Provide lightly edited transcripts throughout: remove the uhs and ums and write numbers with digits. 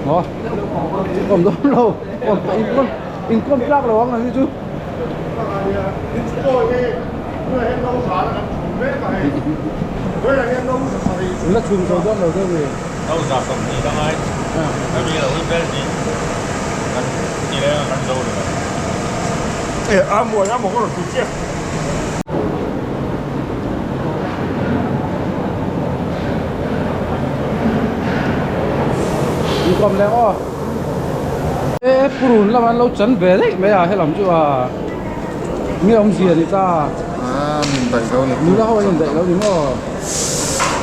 Maw? Kawm dawn lo. Kawm inkawm inkawm tlak lo ang nang hi chu. La chhum zo dawn lo deuh ni. Inkawm leh aw. E purun lam an lo chan ve daih mai a helam chu a nge awmzia ni ta. A min daih lo ni. Nula ho an indaih lo ni maw.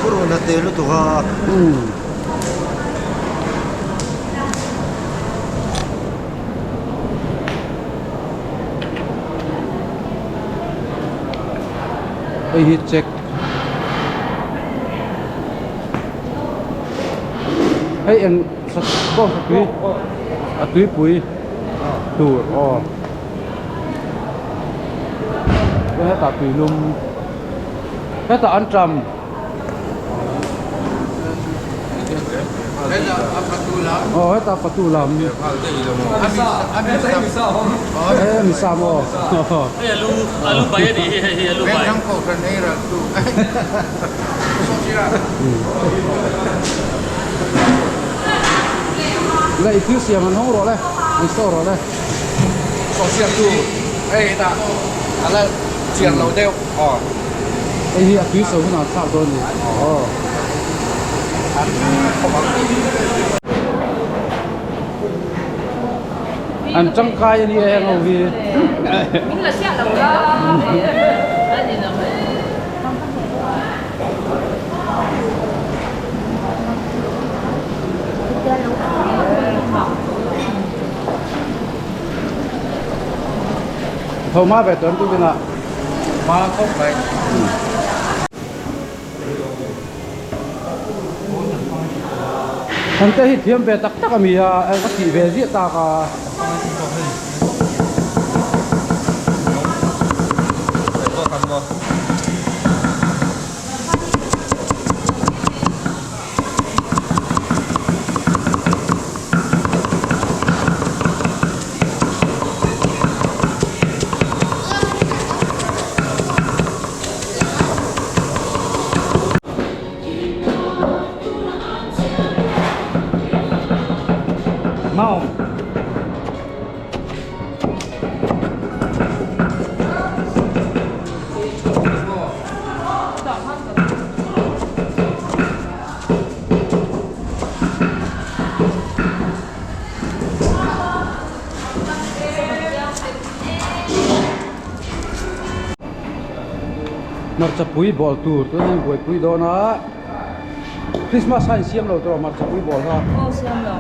Purun a te lutuk a. Hei hi check hei eng bawng sa tui a tuipui tur aw hetah tuilum hetah an ṭam. Aw heta patu lam he mi sa maw le i thil siam an hawng rawh le an saw rawh le Hei hi a tui so hunah thlak dawn a ni. Aw. An tangkai a nia heng ho hi. Tho hma ve tawn tukin ah. Hma khawp mai. Thante hi thiam ve tak tak a mi a, ka tih ve ziah tak a. Mau. Hmarcha pui bawl tur tuna hian buaipui dawn a Christmas kha insiam lo tawh hmarcha pui bawl kha. Aw siam lo.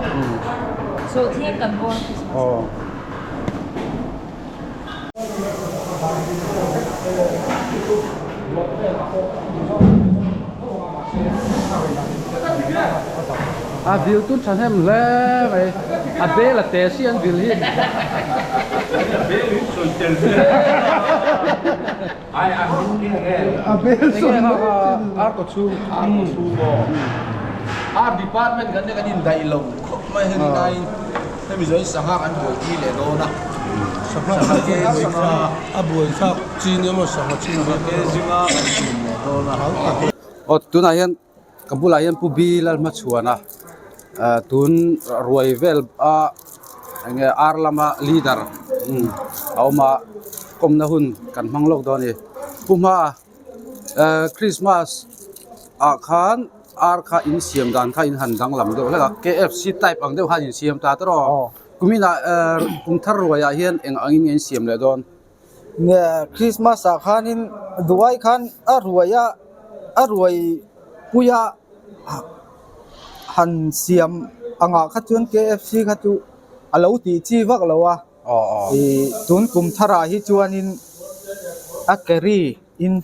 Sawhthing kan bawl Christmas. Aw. A vil tun thahnem hle mai a bel a te si an vil hi. A bel sawi mai ar kaw chhung. Ar kaw chhung aw. Ar department kan kan indaih lo khawp mai hemi laiin hemi zawhin sangha kan buaipui leh dawn a. Sangha ke zinga a buaithlak chin emaw sangha chin ke zinga kan tum leh dawn a. Aw tunah hian ka bulah hian Pu Bi Lalhmachhuana tun ruai vel a enge ar lama leader a awm a kawmna hun kan hmang lawk dawn a ni. Pu Hma Christmas ah khan ar kha in siam dan kha in han danglam deuh hlek a KFC type ang deuh khan in siam ta tawh a kuminah kum thar ruaiah hian eng angin nge in siam leh dawn. Nge Christmas ah khanin duai khan a ruai a a ruai pui a han siam angah kha chuan KFC kha chu a lo tih chi vak lo a. Ih tun kum tharah hi chuanin a carry in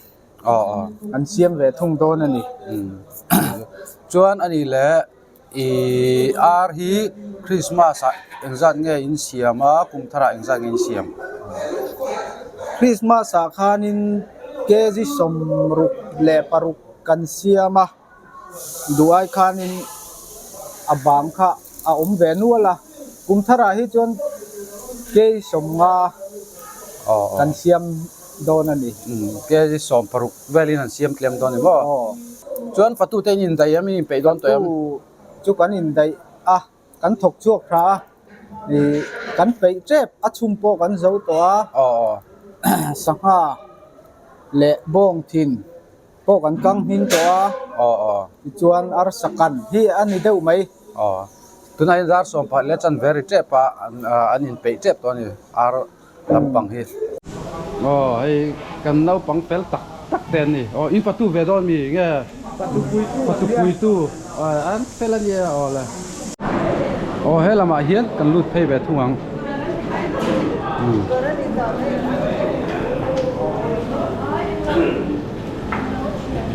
an siam ve thung dawn a ni. Chuan a nih leh ih ar hi Christmas ah engzat nge in siam a kum tharah engzat nge in siam? Christmas ah khanin kg 66 kan siam a. Duai khanin a bang kha. a awm ve nual a, kum tharah hi chuan kei 50 kan siam dawn a ni. Kg 60 velin an siam tlem dawn ni maw? Chuan fatute in indaih em, in inpeih dawn tawh em? Fatu chu kan indaih a, kan thawk chhuak tha a, ih kan peih tep a chhum pawh kan zo tawh a, sangha leh bawng thin pawh kan kang hming tawh a, tichuan arsa kan hi a ni deuh mai. Aw, tunah hian dar 14 leh chanve ri tep a, an inpeih tep tawh a ni ar lampang hi. Aw, hei kan naupang fel tak tak te an ni. Aw, in fatu ve dawn mi nge? Fatu puitu. Aw, an fel a nia aw le. Aw, he lamah hian kan lut phei ve thung ang.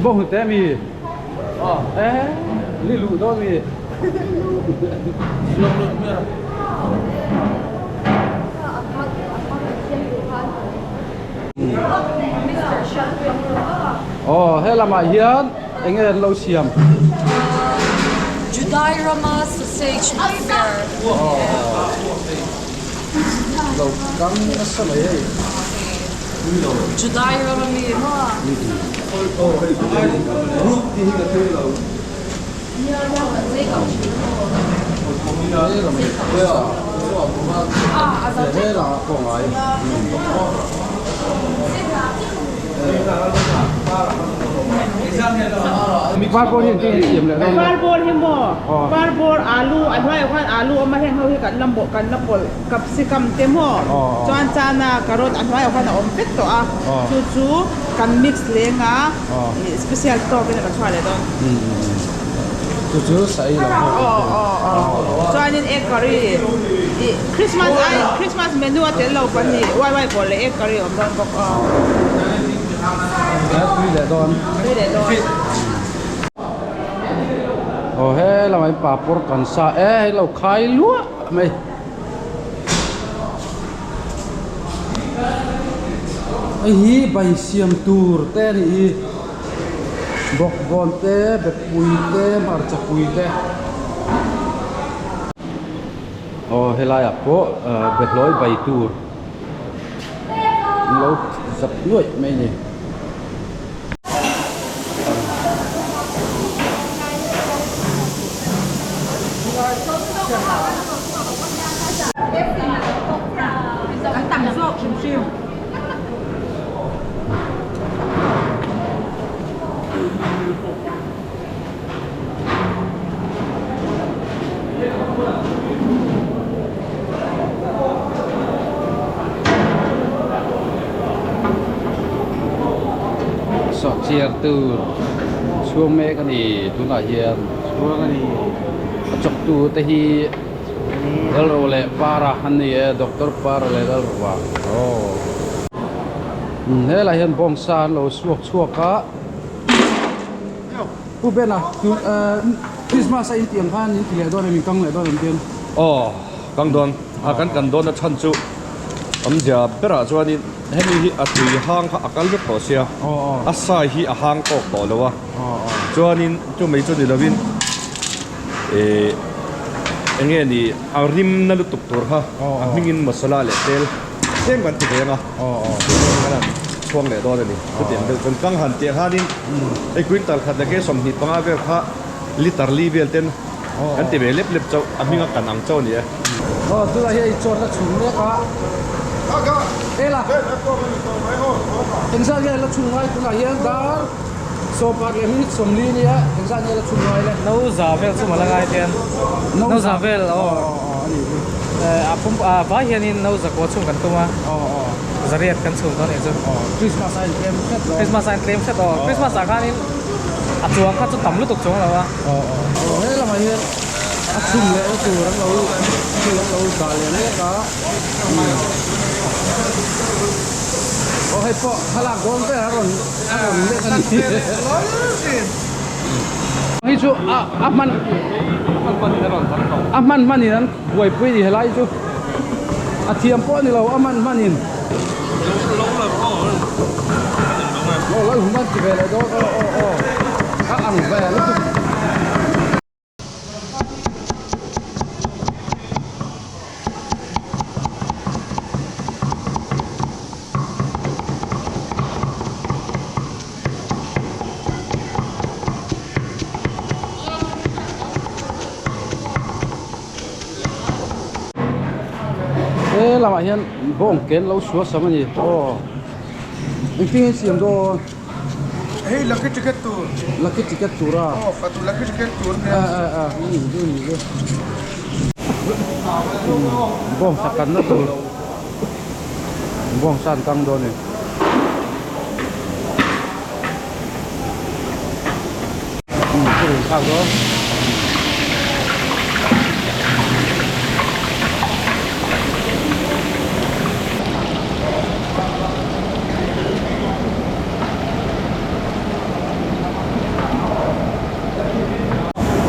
Bawng hnute mi? Aw, e, li luh dawn mi? Aw, he lamah hian eng nge an lo siam? Judai rama sausage mai ber. Lo kang nasa mai hei. Judai rama mi maw? Parbawr hi maw? Parbawr alu a hnuaiah khan alu a awm a heng ho hi kan la mawh kan la pawlh capsicum te maw chuan chana carrot a hnuaiah khan a awm vek tawh a chu chu kan mix leng a special tawk in a rawn chhuah leh dawn. Chu chu sa ei lo ho. Aw aw chuanin egg curry ih Christmas ai Christmas menu a tel lo pahnih wai wai bawlh leh egg curry a awm dawn bawk aw. Tui leh dawn. Tui leh dawn. Aw he lamah hian papawr kan sa e hei lo khai luah mai. Hei hi bai siam tur te a nih hi bawkbawn te bepui te hmarcha pui te aw helaiah pawh behlawi bai tur an lo zap nuaih mai a ni. An tam zawk hrim hrim. Sawhchiar tur chhuang mek a ni tunah hian chhuang a ni a chawktu te hi Lalro leh Para an ni e Doctor Para leh Lalroa aw helai hian bawngsa an lo suak chhuak a Pu Bena tun Christmas a intiang khan in ti leh dawn em in kang leh dawn em tiang Aw kang dawn a kan kan dawn a chhan chu awmzia berah chuanin hemi hi a tui hang kha a kal vek tawh sia a sai hi a hang tawk tawh lo a chuanin chu mai chu ni lovin Ehh eng nge ni a rim na lutuk tur kha a hmingin masala leh tel tlem kan ti ve ang a kan han chhuang leh dawn a ni chutiang deuh chuan kang han tih khanin hei quintal khat leh ke 25 vel kha liter li vel ten kan ti ve lep lep chauh a hminga kan ang chauh a ni e. Aw tunah hian eichawr la chhung mek a ela engzat nge la chhung ngai tunah hian dar Sawpa leh minute 40 nia engzat nge la chhun ngai le? No za vel chu mala ngai tian. No za vel aw. A pum a vai hianin no za kua chhung kan tum a. Zariat kan chhung dawn nih chu. Christmas a intlem hret dawn. Christmas a intlem hret aw. Christmas ah khanin a chuang kha chu tam lutuk chuang lo a. Aw he lamah hian a chhun leh na tur an lo thil an lo dah leh mek a. Aw hei pawh thlalak dawn vel a rawn a rawn lek a ni hei chu a a hman a hman hman in an buaipui a ni helai chu a thiam pawh a ni lo a hman hman in aw lalhum an ti ve leh dawn aw aw aw a ang ve lutuk. Helamah hian bawng ke an lo sual sam a ni aw engtin nge an siam dawn hei lucky ticket tur lucky ticket tur a aw fatu lucky ticket tur nia a a a ni chu ni chu bawng sa kanna tur bawng sa an kang dawn a ni.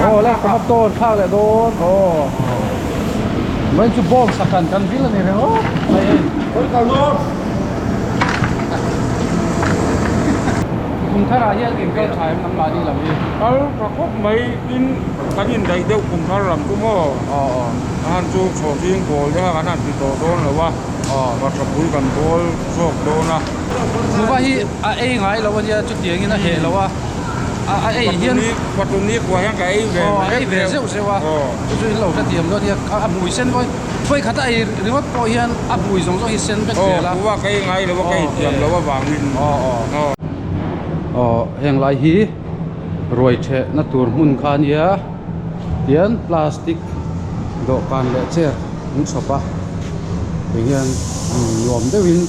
Aw le tomato an thlak leh dawn aw mai chu bawng sakan kan vil a ni ringawt mai hei. Kum tharah hian eng kal tha em nangmahni lam hi? Kal tha khawp mai tin kan indaih deuh kum thar lam chu maw? Aw aw. A han chu chhawhching bawl te kha kan han ti tawh dawn lo a, Vahra pui kan bawl zawk dawn a. Kuhva hi a ei ngai lo a nia chutiangin a heh lo a, a ei hian. Patuni kua hian ka ei ve Aw a ei ve zeuh zeuh a, chu chu in lo hrethiam dawn a nia, a hmui sen pawh hi. Khawi khat a ei ringawt pawh hian a hmui zawng zawng hi sen vek zel a. Aw kuhva ka ei ngai lo a ka inthiam lo avangin. Aw aw. Aw heng lai hi ruai thehna tur hmun kha a nia tian plastic dawhkan leh chair an chhawp a ti hian nuam deuhin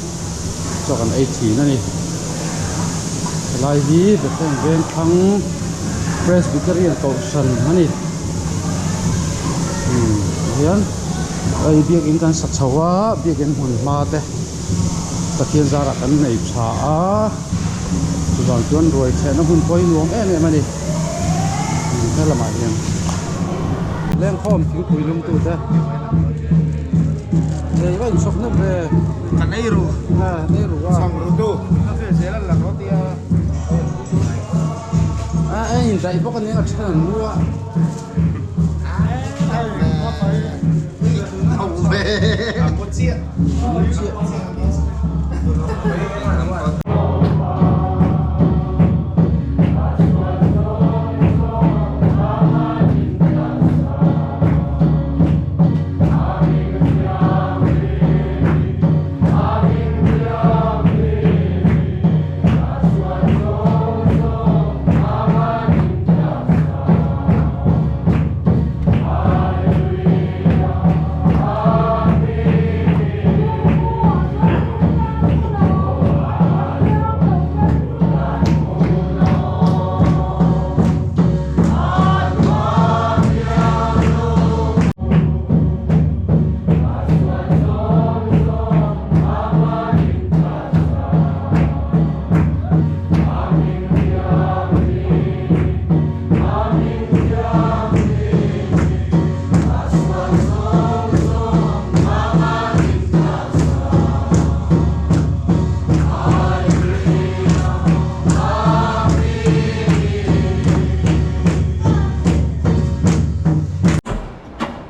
chaw kan ei thin a ni. Helai hi Bethlehem Vengthlang Presbyterian Kohhran a ni. Hian hei biakin kan sa chho a biakin hmun hma te Pathian zarah kan nei tha a chuvang chuan ruai chhehna hun pawh hi nuam em em a ni he lamah hian lengkhawm thingpui lum tu te hei va inchhawp hnep ve kan ei ru a ei ru a chhang ru tu zel an la rawt a. A a indaih bawk a nia a then an mu a.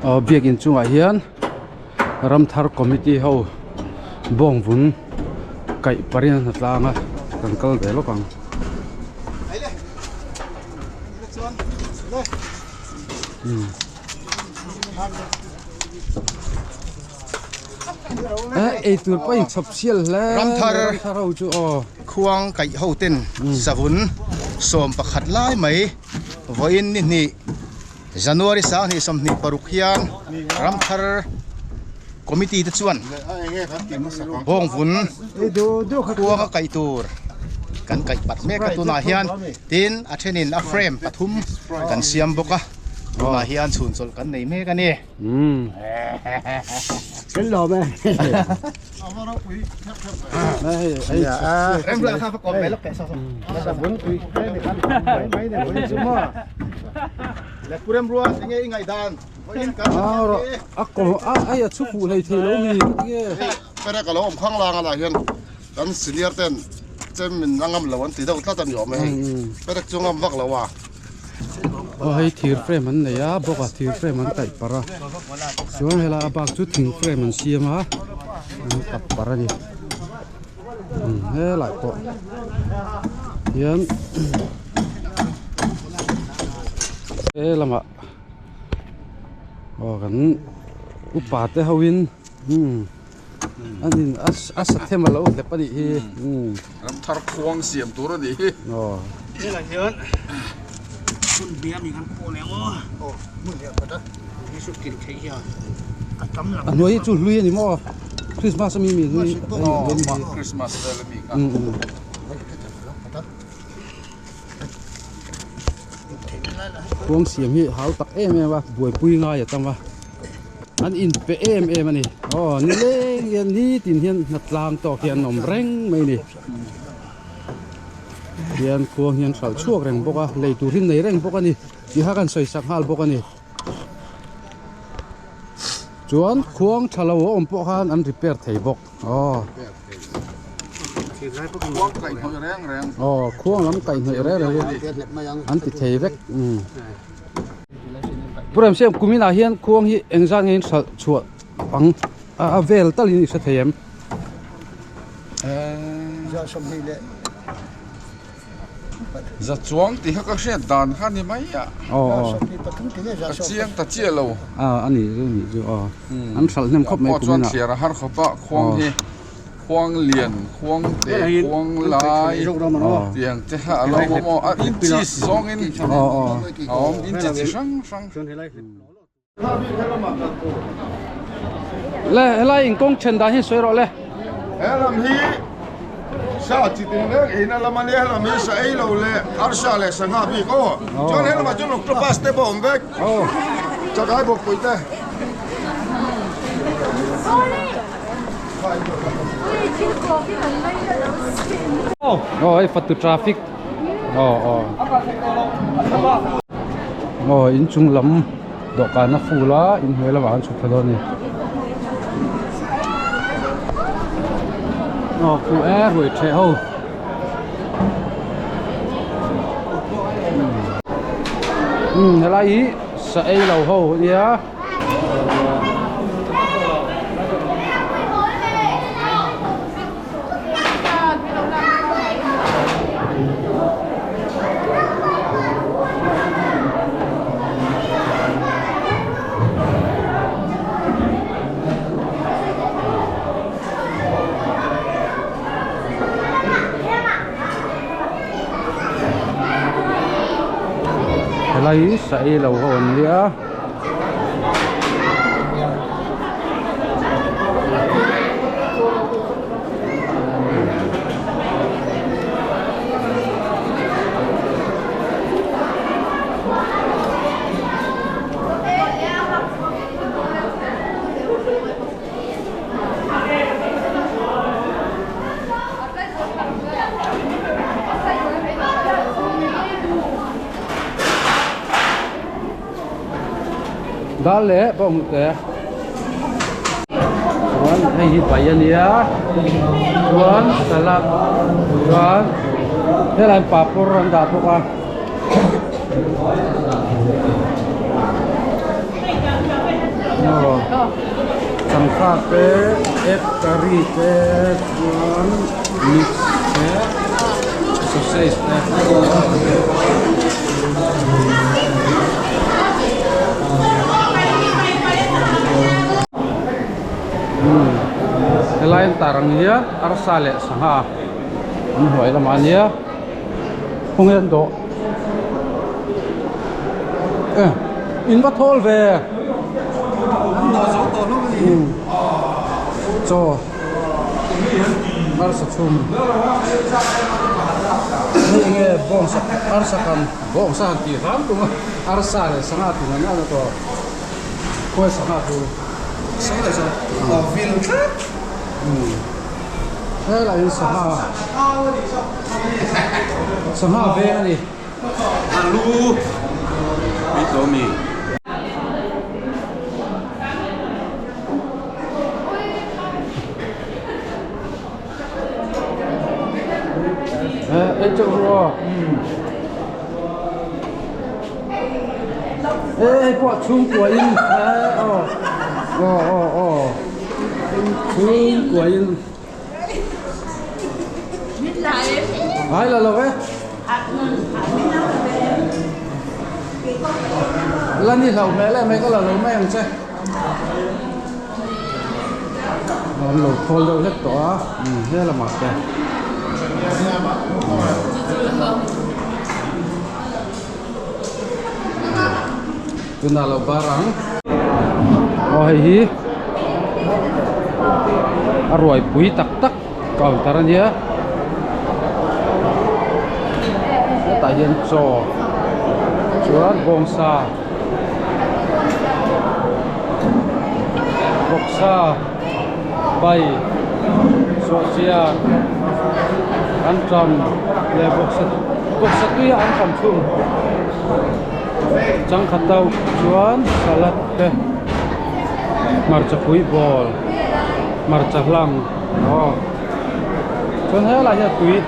Aw biakin chungah hian Ramthar committee ho bawng vun kaih parin a hna tlang a kan kal ve lawk ang. Ei tur pawh a inchhawp sial hle Ramthar ho chu aw. Khuang kaih ho ten savun 11 lai mai vawiin ni hnih. January 2026 hian Ramthar Committee te chuan Bawngvun khuanga kaih tur kan kaih pat mek a tunah hian tin a thenin a frame pathum kan siam bawk a tunah hian chhun chawlh kan nei mek a ni. Kan senior ten chem min a ngam lo an ti deuh tlat a ni awm e hei perek chu ngam vak lo a. Aw hei thir frame an nei a bawk a thir frame an taih parh a chuan helai a bak chu thing frame an siam a an tap parh a ni helai pawh hian he lamah aw kan upa te ho in. An in a sa them a lo hlep a nih hi. Ramthar khuang siam tur a nih hi. Aw. Helai hian hmun hnih a mi kan pawh leh ang aw. Aw hmun hnih a khat a ni chu kil theih hian a tam lam. A hnuai hi chu hlui a ni maw? Christmas a mi mi hlui. Aw Christmas vel a mi kha. Khuang siam hi hau tak em em a buaipui ngai a tam a an inpe em em a ni aw nileng hian nitin hian hnatlang tawk hi an awm reng mai a ni hian khuang hian hralh chhuak reng bawk a lei tur hi nei reng bawk a ni tih kha kan sawi sak nghal bawk a ni chuan khuang tha lo a awm pawh khan an repair thei bawk. Aw. Khuang kaihhnawih reng reng. Aw, khuang lam kaihhnawih reng reng an ti thei vek. Pu Remsiam, kuminah hian khuang hi engzat nge in hralh chhuah ang a vel talin i hre thei em? Za chuang tih kha ka hriat dan kha ni mai a. Aw aw. Ka chiang ta chiah lo. A a nih chu nih chu aw. An hralh hnem khawp mai kumin a. Chuan thliar a har khawp a khuang hi khuang lian khuang te khuang lai tiang te kha a lo awm aw a inches zawngin a awm inchi chi hrang hrang. Le helai in kawng then dan hi sawi rawh le. He lam hi sa chi tin reng eina lam a nia he lam hi sa ei lo leh arsa leh sangha bik aw chuan he lamah chuan octopus te pawh a awm vek chakai bawkpui te. Aw hei fatu traffic aw aw aw inchung lam dawhkan a full a inhnuai lamah an chhuk thla dawn a ni aw khu e ruai theh ho umm helai hi sa ei lo ho a nia. Helai hi sa ei lo ho an nia. Dal leh bawng te chuan hei hi bai a nia chuan salad chuan helai papawr an dah bawk a. Sangha te egg curry te chuan mix te sausage te. Helai an tar ang hian arsa leh sangha an hnuai lamah a nia. Khawnge an dawh e in va thawl ve an dawh zo tawh hlawm a ni chaw arsa chhum hei enge bawngsa arsa kan bawngsa han tih hram tum a arsa leh sangha tih nan a tawh khawi sangha chu sangha leh sangha a vil tlat. Helai hi sangha sangha veng a ni. Alu mi to mi. Eh ei chauh ru aw. Eh hei pawh chhungkua in eh aw aw aw aw. Chhungkua in Ai la lo e. La ni hlau hmel em mai ka la lo mai ang che. An lo thawl deuh hlek tawh a he lamah te. Tunah lo bar ang. Aw hei hi a ruai pui tak tak counter a nia. Hetah hian chaw chuan bawngsa vawksa bai sawhchiar anṭam leh vawksa vawksa tui a anṭam thung. Changkhat deuh chuan salad te hmarcha pui bawl hmarcha hlang aw chuan helai hian tui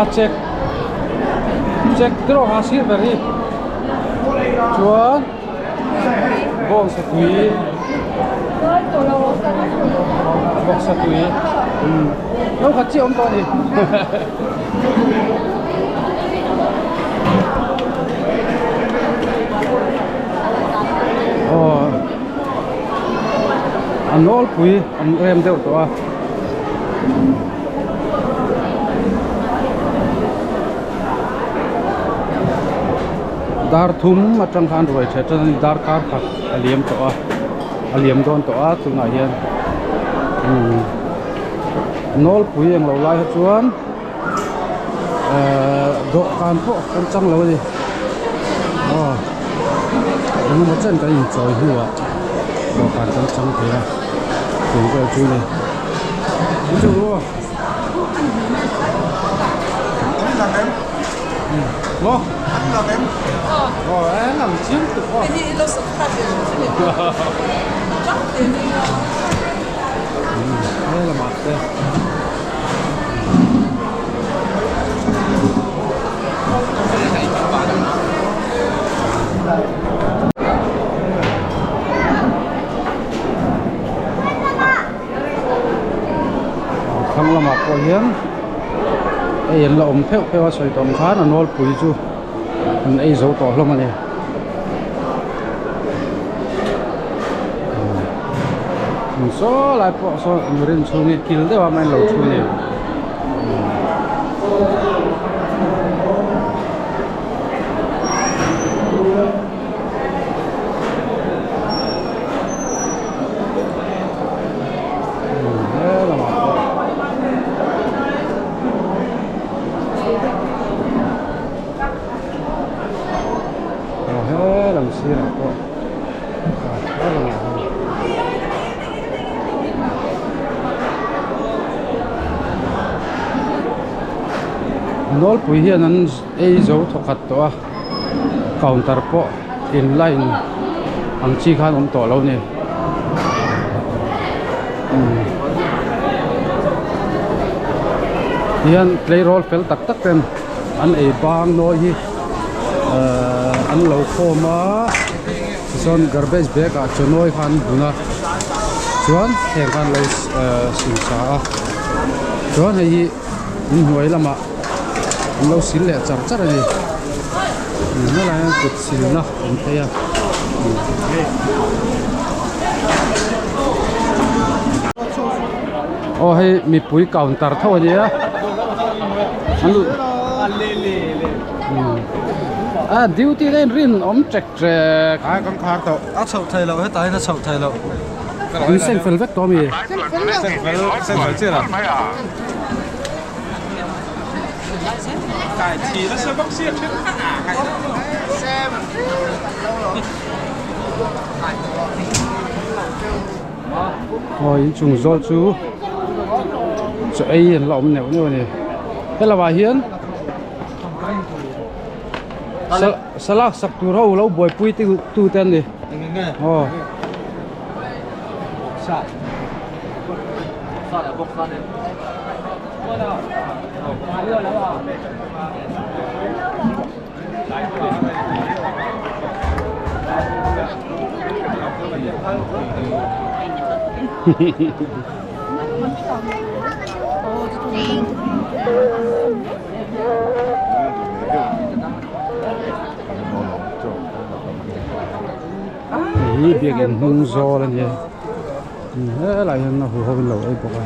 a chek chek tiraw ha sir ber hi chuan bawngsa tui bawngsa tui umm no khat chiah awm tawh a ni aw a nawlpui an rem deuh tawh a. Dar thum atang khan ruai tha tan a ni darkar khat a liam tawh a a liam dawn tawh a tunah hian umm nawlpui englo lai hi chuan ehh dawhkan pawh kan chang lo a ni aw engemaw chen kan inchawi hnuah dawhkan kan chang thei a tih vel chu a ni. Maw? Aw e lang chiang tuk aw. He lamah te. Thlang lamah pawh hian hei an la awm pheuh pheuh a sawi tawh ang khan a nawlpui chu an ei zo tawh hlawm a ni. Saw lai pawh saw rin chhung hi kil deuh a main lo thu a ni. Aw helam sirah pawh helamah hian nawlpui hian an ei zo thawkhat tawh a counter pawh in line ang chi khan awm tawh lo a ni tihian tleirawl fel tak tak ten an ei bang nawi hi ehh an lo khawm a tichuan garbage bag ah chaw nawi kha an bun a chuan heng kha an lo ehh singsa a chuan hei hi inhnuai lamah an lo sil leh char char a ni helaiah hian kut silna a awm phei a. Aw hei mipui counter tho a nia a duty te in rin awm ṭek ṭek. Ai kan khar tawh a chhoh thei loh hetah hian a chhoh thei loh. In seng fel vek tawh a mi? Seng fel seng fel chiah lo. Aw inchung zawl chu chaw ei an la awm neuh neuh a ni helamah hian salak sak tur ho lo buaipui tute an ni aw. Hei hi biakin hnung zawl a nia helaiah hian a huho in lo ei bawk a.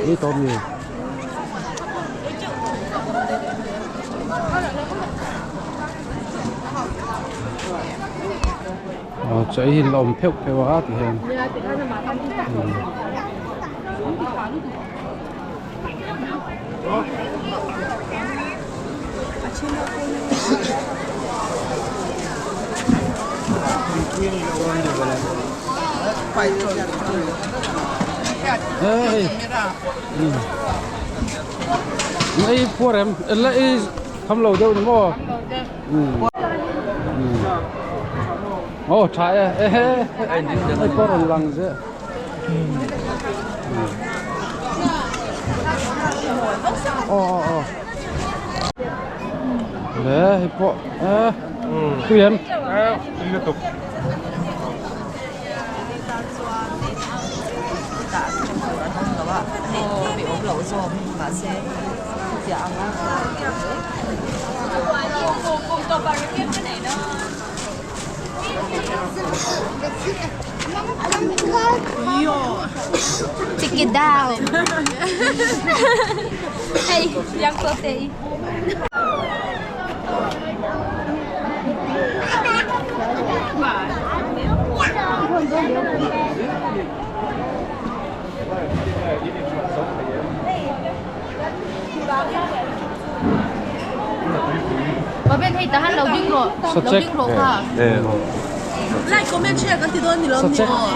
Ni tawp ni. Ờ, chạy hi lawm pheuh pheuh a ti hian. Hey. Ei puar em, la ei tham lo deuh ni maw? Oh, tha e. Ei pawh rawn lang zel. Aw aw aw. Le hei pawh e tui em? Tui lutuk. Check it down. Hey, yang ko te. Baben hei tahan lo ding rawh. Lo ding rawh kha. Like comment share kan ti dawn ni lo mi aw.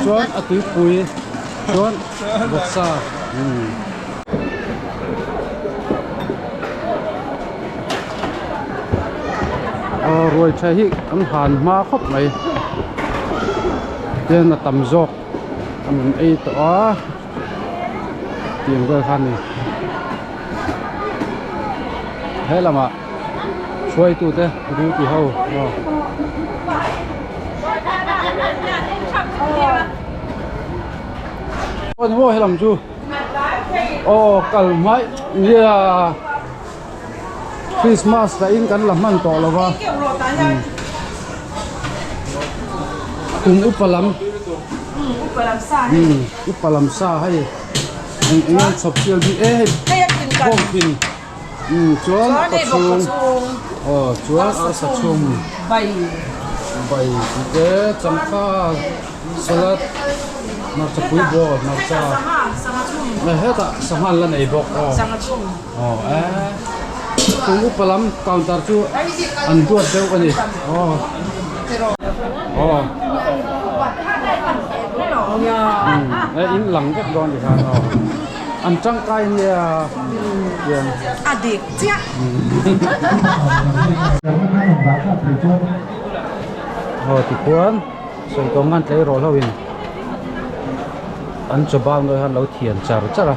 Chuan a tuipui chuan vawksa. Aw ruai tha hi an han hma khawp mai. Tian a tam zawk an rawn ei tawh a. Tiang vel kha a ni. He lamah hruaitute duty ho aw. Aw ni maw helam chu aw kal hmaih nia Christmas lah in kan la hman tawh lo va kum upa lam upa lam sa hei eng eng an chhawp chial bik e hei bawng thin chuan a kawchhung aw chuan arsa chhum bai tih te changkha salad hmarcha pui bawk hmarcha hetah sangha an la nei bawk aw. Aw e chung upa lam counter chu an duat deuh a ni aw aw e in lang vek dawn ti khan aw an tangkai nia hian a dik chiah aw tikhuan sawi tawng khan tleirawl ho in an chaw bak nawi khan lo thian char char a.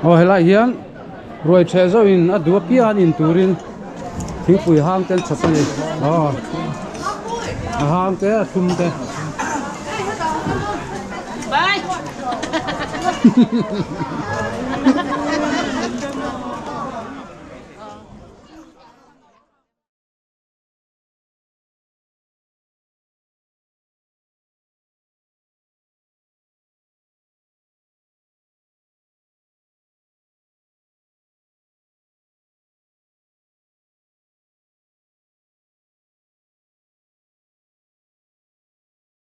Aw helaiah hian ruai ṭheh zauhin a duh apiang an in turin thingpui hang te an chhawp a ni aw a hang te a thlum te.